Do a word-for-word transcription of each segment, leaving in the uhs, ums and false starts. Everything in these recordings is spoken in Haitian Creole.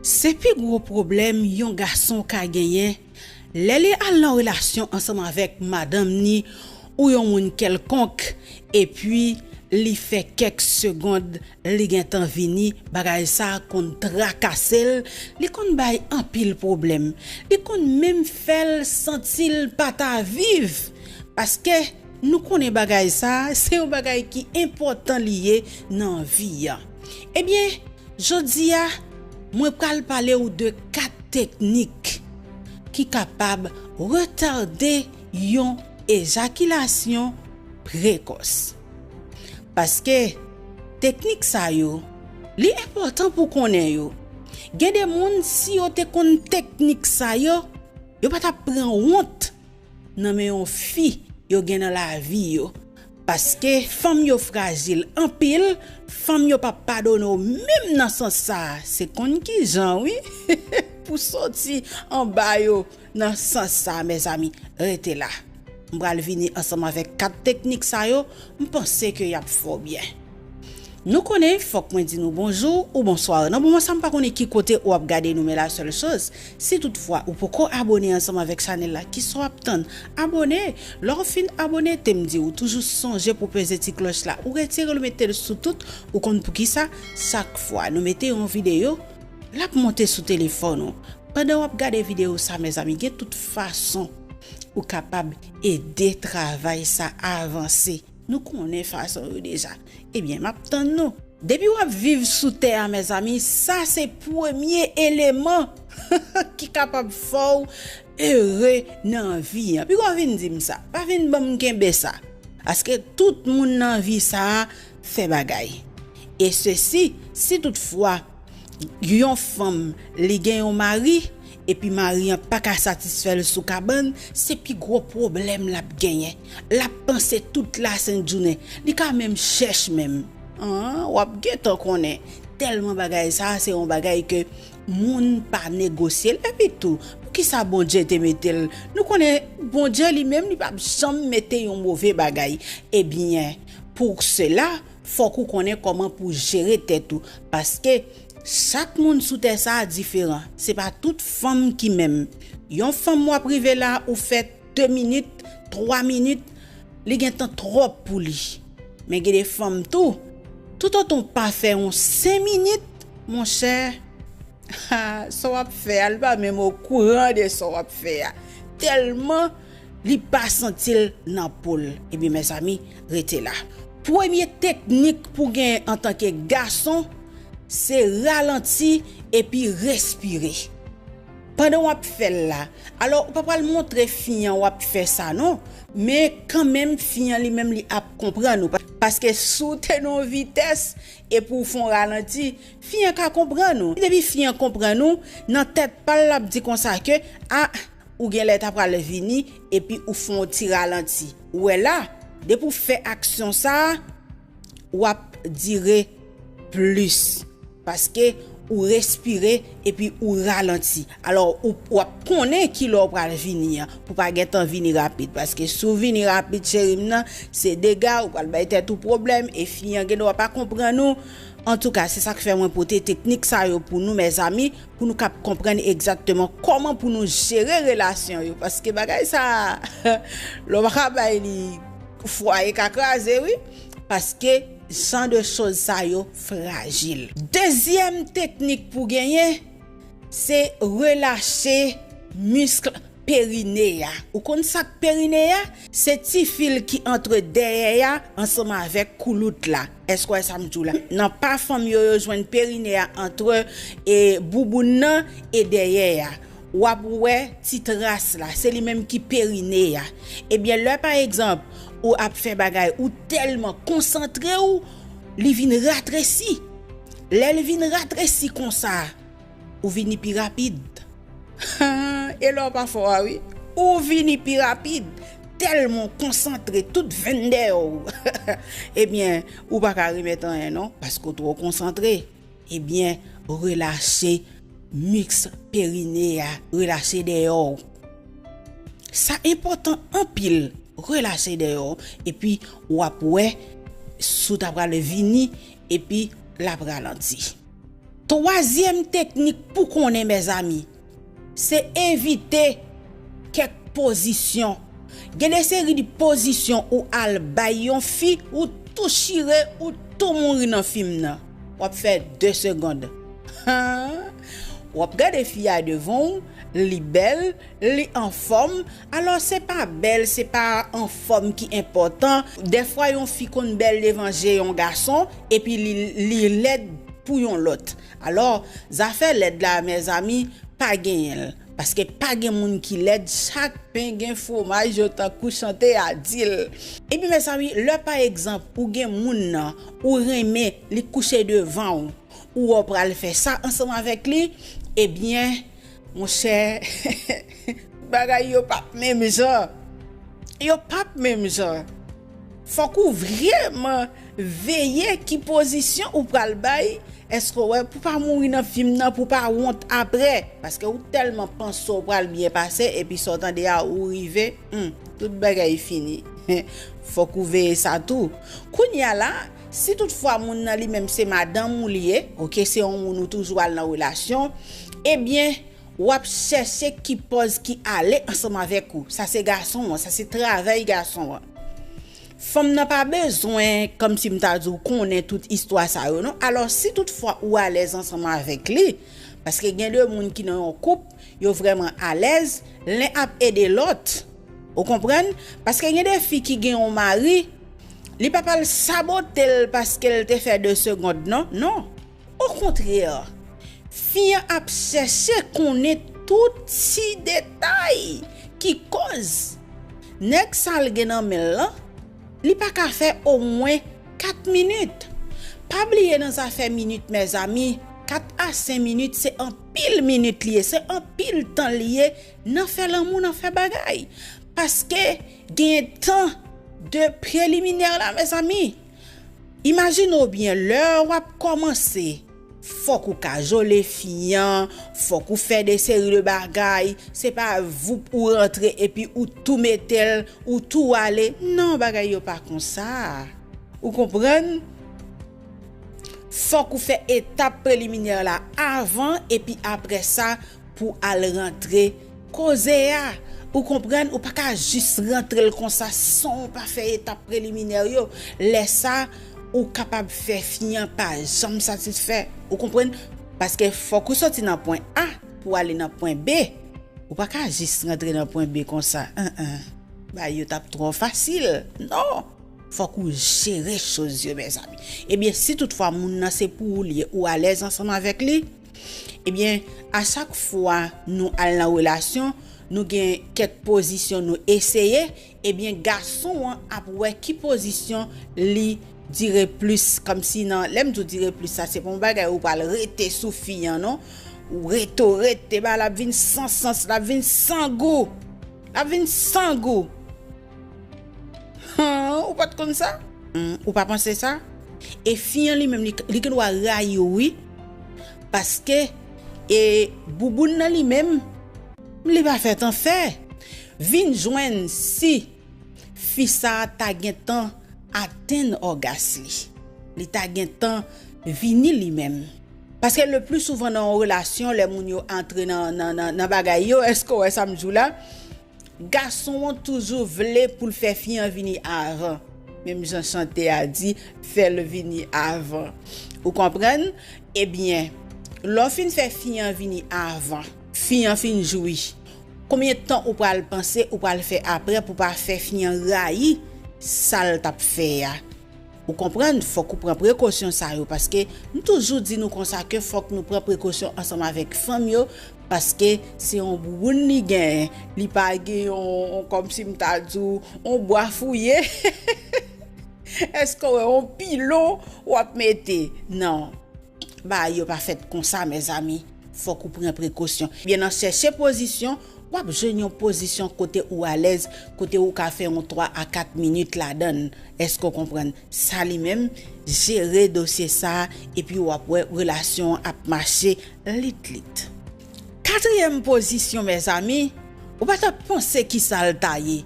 Se pi gwo pwoblèm yon gason ka genyen lè li al nan relasyon ansanm avèk madanm ni ou yon moun kèlkonk, epi li fè kèk segond, li gentan vini, bagay sa a konn trakase l, li konn bay anpil pwoblèm, li konn menm fè l santi l pa ta viv, paske nou konnen bagay sa a, se yon bagay ki enpòtan li ye nan vi a. Ebyen, jodi a, mwen pral pale w de kat teknik ki kapab retade yon ejakilasyon prekòs. Paske teknik sa yo, li enpòtan pou konnen yo. Gen de moun, si yo te konn teknik sa yo, yo pa t ap pran wont nan men yon fi yo gen nan lavi yo. Paske fanm yo frajil anpil, fanm yo p ap padone w menm nan sans sa a. Se konn kijan, wi, pou soti anba yo nan sans sa a, mezanmi. Rete la. M pral vini ansanm avèk kat teknik sa yo, m panse ke y ap fè w byen. Nou konnen, fòk mwen di nou bonjou ou bonswa. Nan moman sa, m pa konnen ki kote ou ap gade nou, men la sèl choz, si toutfwa ou poko abone ansanm avèk chanèl la, kisa w ap tann? Abone! Lè w fin abone, te m di w toujou sonje pou peze ti klòch la. Ou retire l, ou mete l sou tout, ou konn poukisa? Chak fwa nou mete yon videyo, l ap monte sou telefòn ou. Pandan w ap gade videyo sa, mezanmi, gen tout fason ou kapab ede travay sa avanse. Nou konnen fason yo deja. Ebyen, m ap tann nou. Depi w ap viv sou tè a, mezanmi, sa se premye eleman ki kapab fè w ere nan vi a. Piga w vin di m sa. Pa vin ban m kenbe sa. Paske tout moun nan vi sa a fè bagay. E sesi, si toutfwa yon fanm, li gen yon mari, epi mari an pa ka satisfè l sou kabann, se pi gwo pwoblèm l ap genyen. L ap panse tout lasent jounen. Li ka menm chèch menm. An, w ap gentan konnen. Tèlman bagay sa a, se yon bagay ke moun pa negosye l. Epi tou, poukisa Bondye te mete l? Nou konnen Bondye li menm, li p ap janm mete yon move bagay. Ebyen, pou sela, fòk ou konnen kòman pou jere tèt ou. Paske chak moun sou tè sa a diferan. Se pa tout fanm ki menm. Yon fanm w ap rive la, ou fè de minit, twa minit, li gentan twòp pou li. Men gen de fanm tou, toutotan w pa fè yon senk minit, monchè, ha, sa w ap fè a, li pa menm okouran de sa w ap fè a. Tèlman li pa santi l nan po l. Ebyen, mezanmi, rete la. Premye teknik pou genyen antanke gason, se ralanti epi respire. Pandan w ap fè l la, alò, ou pa pral montre fi an w ap fè sa non, men kanmenm fi an li menm li ap konprann ou. Pa-, paske si w te nan yon vitès epi w fè yon ralanti, fi an ka konprann ou. Depi fi an konprann ou, nan tèt pa l, l ap di konsa ke, a, ou genlè ta pral vini epi ou fè yon ti ralanti. Ou wè la, depi w fè aksyon sa a, w ap dire plis. Paske ou respire epi ou ralanti. Alò, ou, w ap konnen kilè w pral vini an, pou pa gentan vini rapid. Paske si w vini rapid, cheri m nan, se dega, ou pral bay tèt ou pwoblèm, e fi an gendwa pa konprann ou. Antouka, se sa k fè mwen pote teknik sa yo pou nou, mezanmi, pou nou kab konprann egzakteman kòman pou nou jere relasyon yo. Paske bagay sa a, lè w pa ka bay li, fwaye ka kraze, wi. Paske jan de choz sa yo frajil. Dezyèm teknik pou genyen, se relache misk perine a. Ou konn sa k perine a? Se ti fil ki antre dèyè a ansanm avèk koulout la. Èske w wè sa m di w la? Nan pa fanm yo, yo jwenn perine a antre, e, bouboun nan e dèyè a. W ap wè ti tras la, se li menm ki perine a. Ebyen, lè pa egzanp, ou ap fè bagay, ou tèlman konsantre w, li vin ratresi. Lè l vin ratresi konsa, ou vini pi rapid. E lè w pa fò a, wi. Ou vini pi rapid. Tèlman w konsantre, tout venn dèyè w. Ebyen, ou pa ka remèt anyen non, paske w twò konsantre. Ebyen, relache miks perine a, relache dèyè w. Sa enpòtan anpil, relache dèyè w, epi w ap wè si w ta pral vini, epi l ap ralanti. Twazyèm teknik pou konnen, mezanmi, se evite kèk pozisyon. Gen de seri de pozisyon ou al bay yon fi, ou tou chire, ou tou mouri nan fim nan. W ap fè de segond. W ap gade fi a devan w, li bèl, li anfòm. Alò, se pa bèl, se pa anfòm ki enpòtan. Dèfwa, yon fi konn bèl devan je yon gason, epi li, li lèd pou yon lòt. Alò, zafè lèd la, mezanmi, pa genyen l. Paske pa gen moun ki lèd, chak pen gen fwomaj yo, tankou chante a di l. Epi, mezanmi, lè pa egzanp, ou gen moun nan, ou renmen, li kouche devan w, ou wè w pral fè sa ansanm avèk li, ebyen, monchè, bagay yo p ap menm jan. Yo p ap menm jan. Fòk ou vrèman veye ki pozisyon ou pral bay. Èske w wè, pou pa mouri nan fim nan, pou pa wont apre? Paske ou tèlman panse w pral byen pase, epi sa w tande a, ou rive, hmm, tout bagay fini. Fòk ou veye sa tou. Kounye a la, si toutfwa moun nan li menm se madanm ou li ye, oke, se yon moun ou toujou al nan relasyon, ebyen, w ap chèche ki pòz ki ale ansanm avèk ou. Sa se gason an, sa se travay gason an. Fanm nan pa bezwen, kòmsi m ta di w, konnen tout istwa sa yo, non. Alò, si toutfwa ou alèz ansanm avèk li, paske gen de moun ki nan yon koup, yo vrèman alèz, len ap ede lòt. Ou konprann? Paske gen de fi ki gen yon mari, li p ap al sabote l paske l te fè de segond, non. Non. Okontrè, fi an ap chèche konnen tout ti detay ki koz nèg sa l gen nan men l lan, li pa ka fè omwen kat minit. Pa bliye nan zafè minit, mezanmi, kat a senk minit, se anpil minit li ye, se anpil tan li ye nan fè lanmou, nan fè bagay. Paske gen tan de preliminè la, mezanmi. Imajine w byen, lè w ap kòmanse, fòk ou kajole fi an, fòk ou fè de seri de bagay, se pa voup ou rantre epi ou tou mete l, ou tou ale. Non, bagay yo pa konsa. Ou konprann? Fòk ou fè etap preliminè la avan, epi apre sa, pou al rantre koze a. Ou konprann? Ou pa ka jis rantre l konsa san w pa fè etap preliminè yo. Lè sa, ou kapab fè fi an pa janm satisfè. Ou konprann? Paske fòk ou soti nan pwen A pou ale nan pwen B. Ou pa ka jis rantre nan pwen B konsa. An, an. Bagay yo t ap twò fasil. Non! Fòk ou jere choz yo, mezanmi. Ebyen, si toutfwa moun nan se pou ou li ye, ou alèz ansanm avèk li, ebyen, a chak fwa nou al nan relasyon, nou gen kèk pozisyon nou eseye, ebyen, gason an ap wè ki pozisyon li dire plis, kòmsi nan, lè m di w dire plis, sa se pa yon bagay ou pral rete sou fi an, non. Ou rete, ou rete, ba l ap vin san sans, l ap vin san gou. L ap vin san gou. Han, ou pa t konn sa? Hmm, ou pa panse sa? E fi an li menm, li, li gendwa rayi w, wi. Paske, e, bouboun nan li menm, li pa fè tan fè. Vin jwenn si fi sa a ta gentan atenn ògas li. Li ta gentan vini li menm. Paske le pli souvan nan yon relasyon, lè moun yo antre nan, nan, nan, nan bagay yo, èske w wè sa m di w la? Gason an toujou vle pou l fè fi an vini avan. Menm jan chante a di, fè l vini avan. Ou konprann? Ebyen, lè w fin fè fi an vini avan, fi an fin jwi, konbyen tan ou pral panse ou pral fè apre pou pa fè fi an rayi sa l t ap fè a? Ou konprann, fòk ou pran prekosyon sa yo, paske m toujou di nou konsa ke fòk nou pran prekosyon ansanm avèk fanm yo, paske se yon bouboun li genyen, li pa gen yon, yon, kòmsi m ta di w, yon bwa fouye. Èske w wè yon pilon w ap mete? Non. Bagay yo pa fèt konsa, mezanmi. Fòk ou pran prekosyon. Byen, nan chèche pozisyon, w ap jwenn yon pozisyon kote ou alèz, kote ou ka fè yon twa a kat minit ladan l. Èske w konprann? Sa li menm, jere dosye sa a, epi w ap wè relasyon an ap mache lit lit. Katriyèm pozisyon, mezanmi, ou pa t ap panse ki sa l ta ye.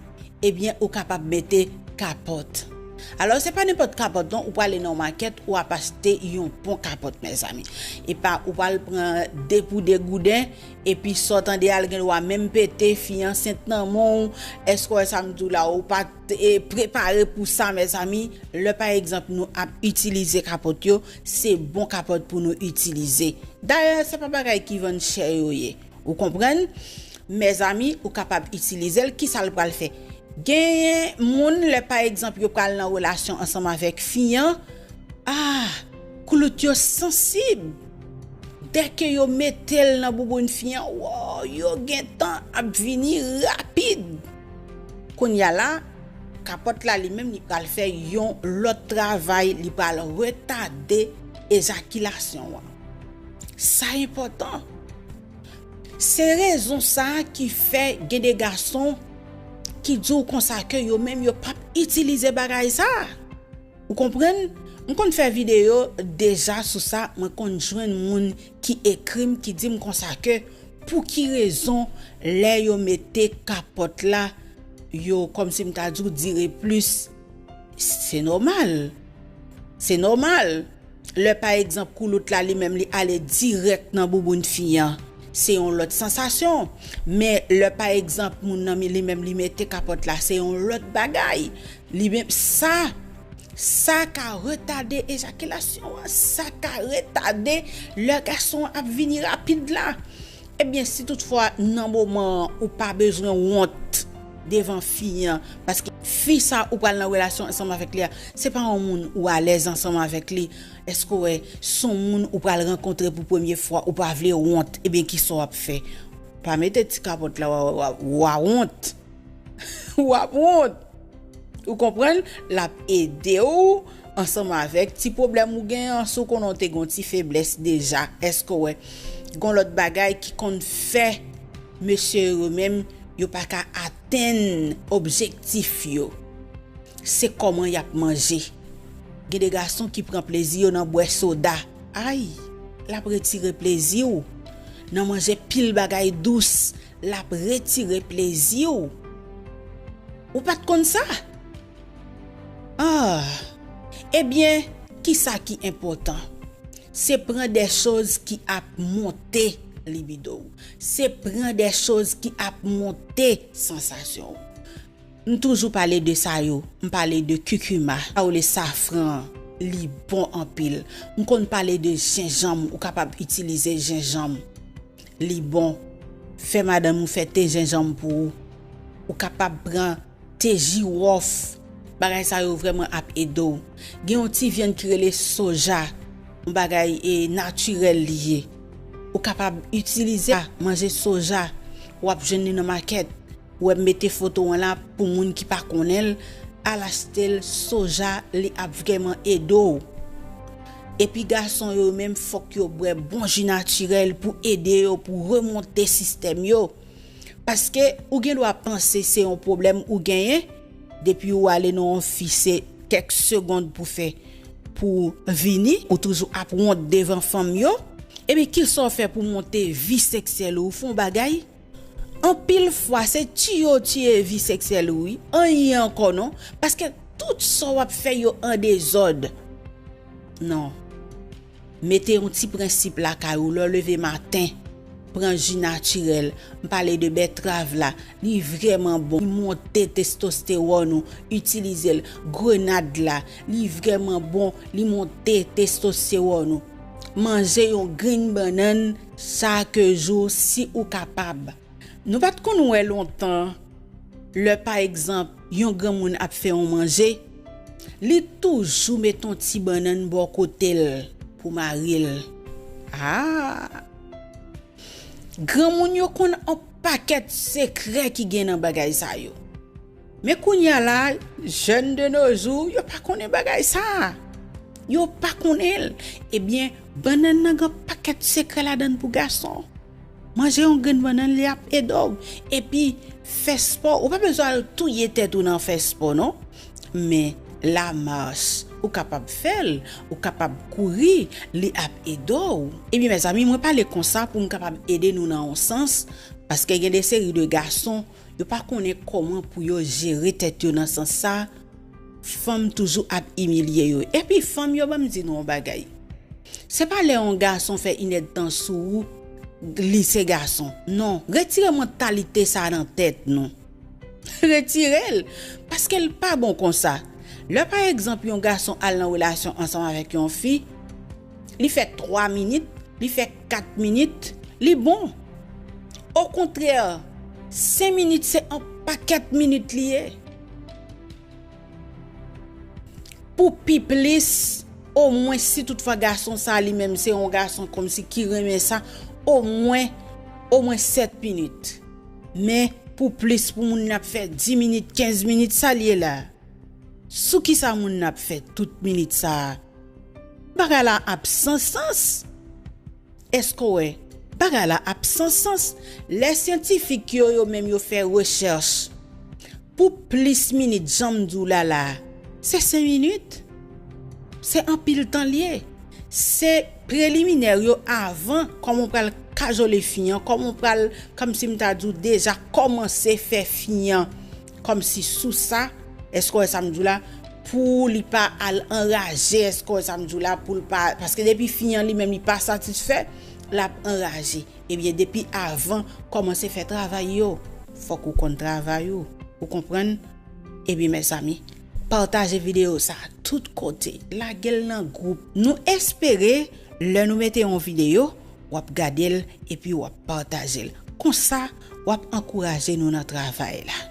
Ebyen, ou kapab mete kapòt. Alò, se pa nenpòt kapòt non, ou prale nan yon makèt, ou ap achte yon bon kapòt, mezanmi. E pa ou pral pran de pou de gouden, epi sa w tande a, l gen dwa menm pete, fi ansent nan men w. Èske w wè sa m di w la, ou pa t, e, prepare pou sa, mezanmi. Lè, pa egzanp, nou ap itilize kapòt yo, se bon kapòt pou nou itilize. Dayè, se pa bagay ki vann chè yo ye. Ou konprann? Mezanmi, ou kapab itilize l, kisa l pral fè? Genyen moun, lè pa egzanp, yo pral nan relasyon ansanm avèk fi an, ah, koulout yo sansib. Dèke yo mete l nan bouboun fi an, wow, yo gentan ap vini rapid. Kounye a la, kapòt la li menm, li pral fè yon lòt travay, li pral retade ejakilasyon an. Sa enpòtan. Se rezon sa a ki fè gen de gason ki di w konsa ke yo menm yo p ap itilize bagay sa a. Ou konprann? M konn fè videyo deja sou sa, mwen konn jwenn moun ki ekri m, ki di m konsa ke pou ki rezon lè yo mete kapòt la, yo kòmsi m ta di w dire plis. Se nòmal. Se nòmal. Lè pa egzanp koulout la li menm li ale dirèk nan bouboun fi an, se yon lòt sansasyon. Men lè pa egzanp moun nan li menm li mete kapòt la, se yon lòt bagay. Li menm sa, sa ka retade ejakilasyon an, sa ka retade lè gason an ap vini rapid la. Ebyen, si toutfwa nan moman an ou pa bezwen wont devan fi an, paske fi sa ou pral nan relasyon ansanm avèk li a, se pa yon moun ou alèz ansanm avèk li. Èske w wè, s on moun ou pral rankontre pou premye fwa, ou pa vle wont, ebyen kisa w ap fè? Pa mete ti kapòt la, w a, w a, w a wont. W ap wont. Ou konprann? L ap ede w ansanm avèk ti pwoblèm ou genyen an, si w konnen w te gen yon ti feblès deja. Èske w wè? Gen lòt bagay ki konn fè mesye yo menm, yo pa ka atenn objektif yo. Se kòman y ap manje. Gen de gason ki pran plezi yo nan bwè soda. Ay, l ap retire plezi w. Nan manje pil bagay dous, l ap retire plezi w. Ou pa t konn sa? Ah, ebyen, kisa ki enpòtan? Se pran de choz ki ap monte libido w. Se pran de choz ki ap monte sansasyon w. M toujou pale de sa yo. M pale de kikima. Sa yo rele safran. Li bon anpil. M konn pale de jenjanm. Ou kapab itilize jenjanm. Li bon. Fè madanm ou fè te jenjanm pou ou. Ou kapab pran te jiwòf. Bagay sa yo vrèman ap ede w. Gen yon ti vyann ki rele soja. Yon bagay, e, natirèl li ye. Ou kapab itilize a, manje soja. W ap jwenn li nan makèt. Ou wè m mete foto an la pou moun ki pa konnen l, al achte l, soja, li ap vrèman ede w. Epi gason yo menm, fòk yo bwè bon ji natirèl pou ede yo, pou remonte sistèm yo. Paske ou gen dwa panse se yon pwoblèm ou genyen, depi ou ale nan yon fi se kèk segonn pou fè, pou vini, ou toujou ap wont devan fanm yo. Ebyen, kisa w fè pou monte vi seksyèl ou? Ou fè yon bagay? Anpil fwa, se tiye w tiye vi seksyèl ou, wi. Anyen ankò non, paske tout sa w ap fè yo an dezòd. Non. Mete yon ti prensip lakay ou, lè w leve maten, pran ji natirèl. M pale de bètrav la, li vrèman bon. Li monte testostewòn ou, itilize l. Grenad la, li vrèman bon, li monte testostewòn ou. Manje yon grenn bannann chak jou si ou kapab. Nou pa t konn wè lontan, lè pa egzanp, yon granmoun ap fè yon manje, li toujou met yon ti bannann bò kote l pou mari l. Ah! Granmoun yo konn yon pakèt sekrè ki gen nan bagay sa yo. Men kounye a la, jèn de nos jours, yo pa konnen bagay sa. Yo pa konnen l. Ebyen, bannann nan gen pakèt sekrè ladan l pou gason. Manje yon grenn bannann, li ap ede w. Epi, fè spò. Ou pa bezwen al touye tèt ou nan fè spò, non. Men, lamach, ou kapab fè l. Ou kapab kouri, li ap ede w. Ebyen, mezanmi, mwen pale konsa pou m kapab ede nou nan yon sans. Paske gen de seri de gason, yo pa konnen kòman pou yo jere tèt yo nan sans sa. Fanm toujou ap imilye yo. Epi fanm yo, ban m di nou yon bagay. Se pa lè yon gason fè inèdtan sou ou, li se gason. Non, retire mantalite sa nan tèt nou. Retire l, paske l pa bon konsa. Lè pa egzanp yon gason al nan relasyon ansanm avèk yon fi, li fè twa minit, li fè kat minit, li bon. Okontrè, senk minit se yon pakèt minit li ye. Pou pi plis, omwen si toutfwa gason sa li menm se yon gason kòmsi ki renmen sa, omwen, omwen sèt minit. Men pou plis, pou moun nan ap fè dis minit, kenz minit, sa l ye la? Sou ki sa moun nan ap fè tout minit sa a? Bagay la ap san sans. Èske w wè? Bagay la ap san sans. Lè syantifik yo, yo menm yo fè rechèch pou plis minit, jan m di w la la, se senk minit. Se anpil tan l ye. Se preliminè yo avan, kòman w pral kajole fi an, kòman w pral, kòmsi m ta di w, deja kòmanse fè fi an kòmsi sou sa, èske w wè sa m di w la, pou li pa al anraje, èske w wè sa m di w la, pou l pa, paske depi fi an li menm li pa satisfè, l ap anraje. Ebyen, depi avan, kòmanse fè travay yo. Fòk ou konn travay ou. Ou konprann? Ebyen, mezanmi, pataje videyo sa a tout kote. Lage l nan gwoup. Nou espere, lè nou mete yon videyo, w ap gade l epi w ap pataje l. Konsa, w ap ankouraje nou nan travay la.